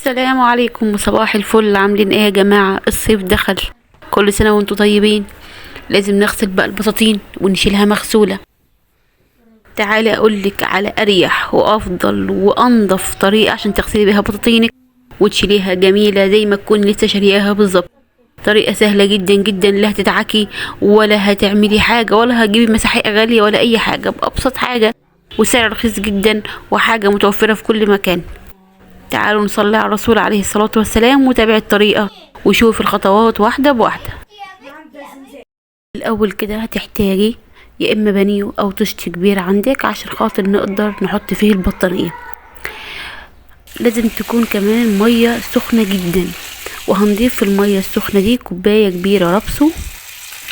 السلام عليكم وصباح الفل. عاملين ايه يا جماعة؟ الصيف دخل، كل سنة وانتم طيبين. لازم نغسل بقى البطاطين ونشيلها مغسولة. تعالي اقولك على اريح وافضل وانضف طريقة عشان تغسلي بيها بطاطينك وتشيليها جميلة زي ما تكون لسه شارياها بالظبط. طريقة سهلة جدا جدا، لا هتدعكي ولا هتعملي حاجة ولا هتجيبي مساحيق غالية ولا اي حاجة، بأبسط حاجة وسعر رخيص جدا وحاجة متوفرة في كل مكان. تعالوا نصلي على الرسول عليه الصلاة والسلام وتابع الطريقة وشوف الخطوات واحدة بواحدة. الأول كده هتحتاجي يا إما بانيو أو طشت كبير عندك عشان خاطر نقدر نحط فيه البطانية. لازم تكون كمان مية سخنة جدا، وهنضيف في المية السخنة دي كوباية كبيرة ربسو.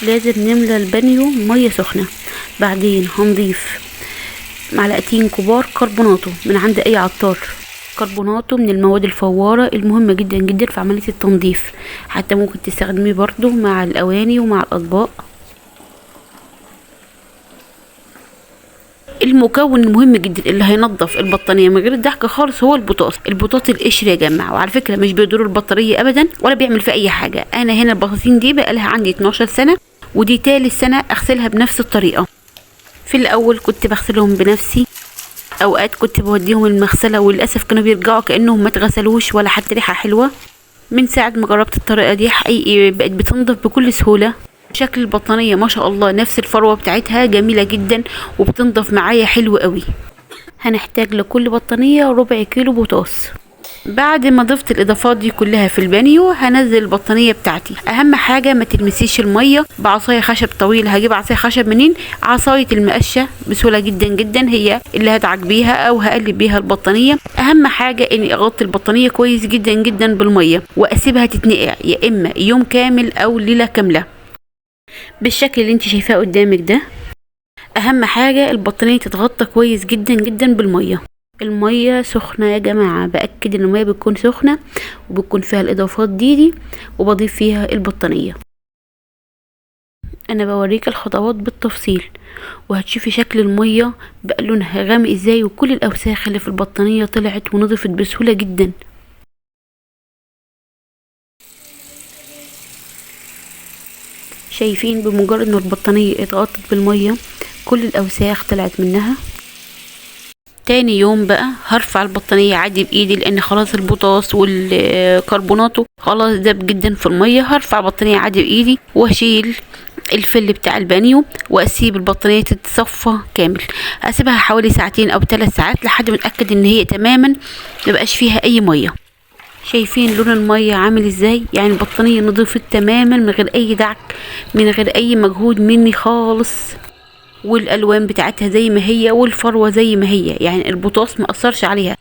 لازم نملى البانيو مية سخنة. بعدين هنضيف معلقتين كبار كربوناتو من عند أي عطار. كربوناتو من المواد الفوارة المهمة جدا جدا في عملية التنظيف، حتى ممكن تستخدميه برضو مع الأواني ومع الأطباق. المكون المهم جدا اللي هينظف البطانية من غير الضحك خالص هو البطاطس، البطاطس القشر يا جماعة. وعلى فكرة مش بيضر البطارية أبدا ولا بيعمل فيها أي حاجة. أنا هنا البطاطين دي بقالها عندي 12 سنة، ودي تالت سنة أغسلها بنفس الطريقة. في الأول كنت بغسلهم بنفسي، اوقات كنت بوديهم المغسلة وللاسف كانوا بيرجعوا كانهم ما اتغسلوش ولا حتى ريحه حلوة. من ساعة ما جربت الطريقة دي حقيقي بقت بتنضف بكل سهولة. شكل البطانيه ما شاء الله نفس الفروه بتاعتها جميلة جدا وبتنضف معايا حلو قوي. هنحتاج لكل بطانيه ربع كيلو بطاطس. بعد ما ضفت الاضافات دي كلها في البانيو هنزل البطانيه بتاعتي. اهم حاجة ما تلمسيش المية بعصاية خشب طويلة. هجيب عصاية خشب منين؟ عصاية المقشه بسهولة جدا جدا، هي اللي هدعك بيها او هقلب بيها البطانيه. اهم حاجة اني اغطي البطانيه كويس جدا جدا بالمية واسيبها تتنقع يا اما يوم كامل او ليلة كاملة بالشكل اللي انت شايفاه قدامك ده. اهم حاجة البطانيه تتغطى كويس جدا جدا بالمية. المية سخنة يا جماعة، باكد ان المية بتكون سخنة وبتكون فيها الاضافات دي وبضيف فيها البطانيه. انا بوريك الخطوات بالتفصيل وهتشوفي شكل المية بقى لونها غامق ازاي، وكل الاوساخ اللي في البطانيه طلعت ونضفت بسهولة جدا. شايفين بمجرد ما البطانيه اتغطت بالمية كل الاوساخ طلعت منها. تاني يوم بقى هرفع البطانية عادي بايدي، لان خلاص البطاطس والكربوناتو خلاص داب جدا في المية. هرفع البطانية عادي بايدي واشيل الفل بتاع البانيو واسيب البطانية تتصفى كامل. اسيبها حوالي ساعتين او 3 ساعات لحد ما اتاكد ان هي تماما مبقاش فيها اي مية. شايفين لون المية عامل ازاي؟ يعني البطانية نضفت تماما من غير اي دعك، من غير اي مجهود مني خالص، والالوان بتاعتها زي ما هي والفروه زي ما هي. يعني البطاطس ما اثرش عليها،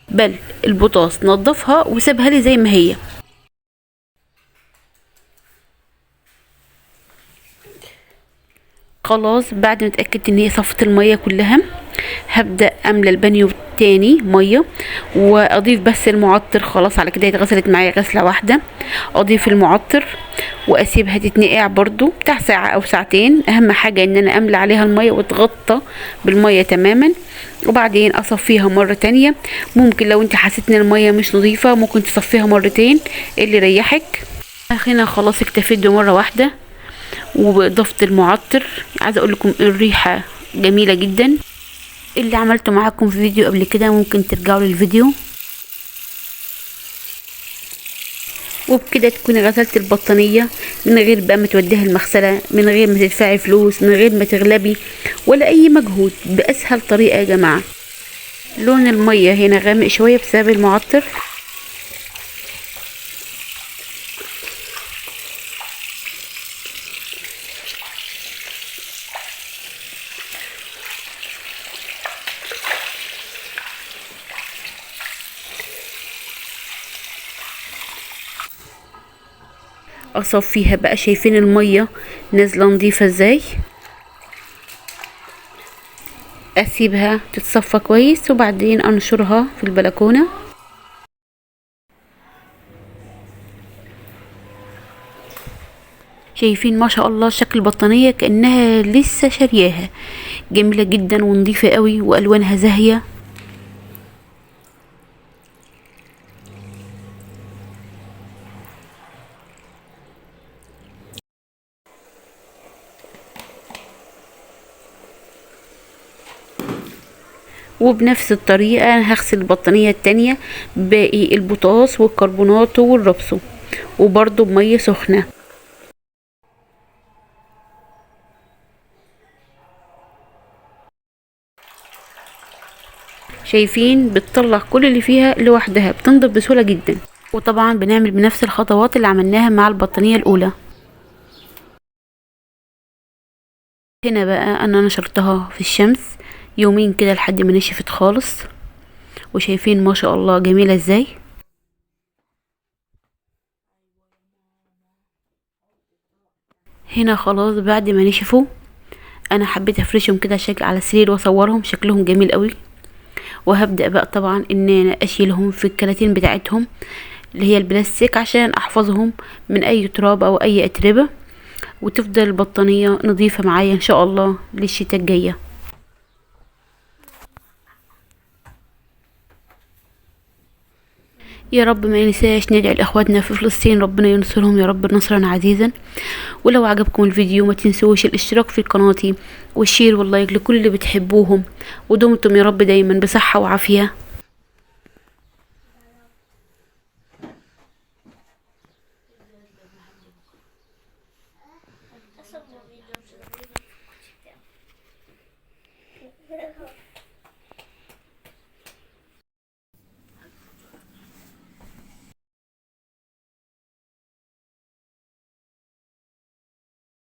بل البطاطس نظفها وسابها لي زي ما هي. خلاص بعد ما اتاكدت ان هي صفت المية كلها هبدا املى البانيو تاني مية واضيف بس المعطر. خلاص على كده اتغسلت معايا غسله واحدة. اضيف المعطر واسيبها تتنقع برضو بتاع ساعة او ساعتين. اهم حاجة ان انا املى عليها المية وتغطى بالمية تماما، وبعدين اصفيها مرة تانية. ممكن لو انت حسيت ان المية مش نظيفة ممكن تصفيها مرتين، اللي يريحك. هنا خلاص اكتفيت بمرة واحدة وباضافه المعطر. عايزه اقول لكم الريحة جميلة جدا. اللي عملته معاكم في فيديو قبل كده ممكن ترجعوا للفيديو. وبكده تكوني غسلت البطانيه من غير بقى ما توديها المغسلة، من غير ما تدفعي فلوس، من غير ما تغلبي ولا اي مجهود، باسهل طريقه يا جماعة. لون المية هنا غامق شوية بسبب المعطر. اصفيها بقى. شايفين المية نازله نظيفة ازاي؟ اسيبها تتصفى كويس وبعدين انشرها في البلكونه. شايفين ما شاء الله شكل البطانيه كانها لسه شارياها، جميلة جدا ونظيفه قوي والوانها زاهيه. وبنفس الطريقة هغسل البطانية التانية باقي البوتاص والكربونات والرابسو، وبرضو بمية سخنة. شايفين بتطلع كل اللي فيها لوحدها، بتنضف بسهولة جدا. وطبعا بنعمل بنفس الخطوات اللي عملناها مع البطانية الأولى. هنا بقى انا نشرتها في الشمس يومين كده لحد ما نشفت خالص، وشايفين ما شاء الله جميلة ازاي. هنا خلاص بعد ما نشفوا انا حبيت افرشهم كده شكل على السرير واصورهم، شكلهم جميل قوي. وهبدأ بقى طبعا ان انا اشيلهم في الكراتين بتاعتهم اللي هي البلاستيك عشان احفظهم من اي تراب او اي اتربة، وتفضل البطانية نظيفة معايا ان شاء الله للشتاء الجاية. يا رب ما ننساش ندعي لاخواتنا في فلسطين، ربنا ينصرهم يا رب نصرا عزيزا. ولو عجبكم الفيديو ما تنسوش الاشتراك في قناتي وال share وال like لكل اللي بتحبوهم، ودمتم يا رب دايما بصحة وعافية.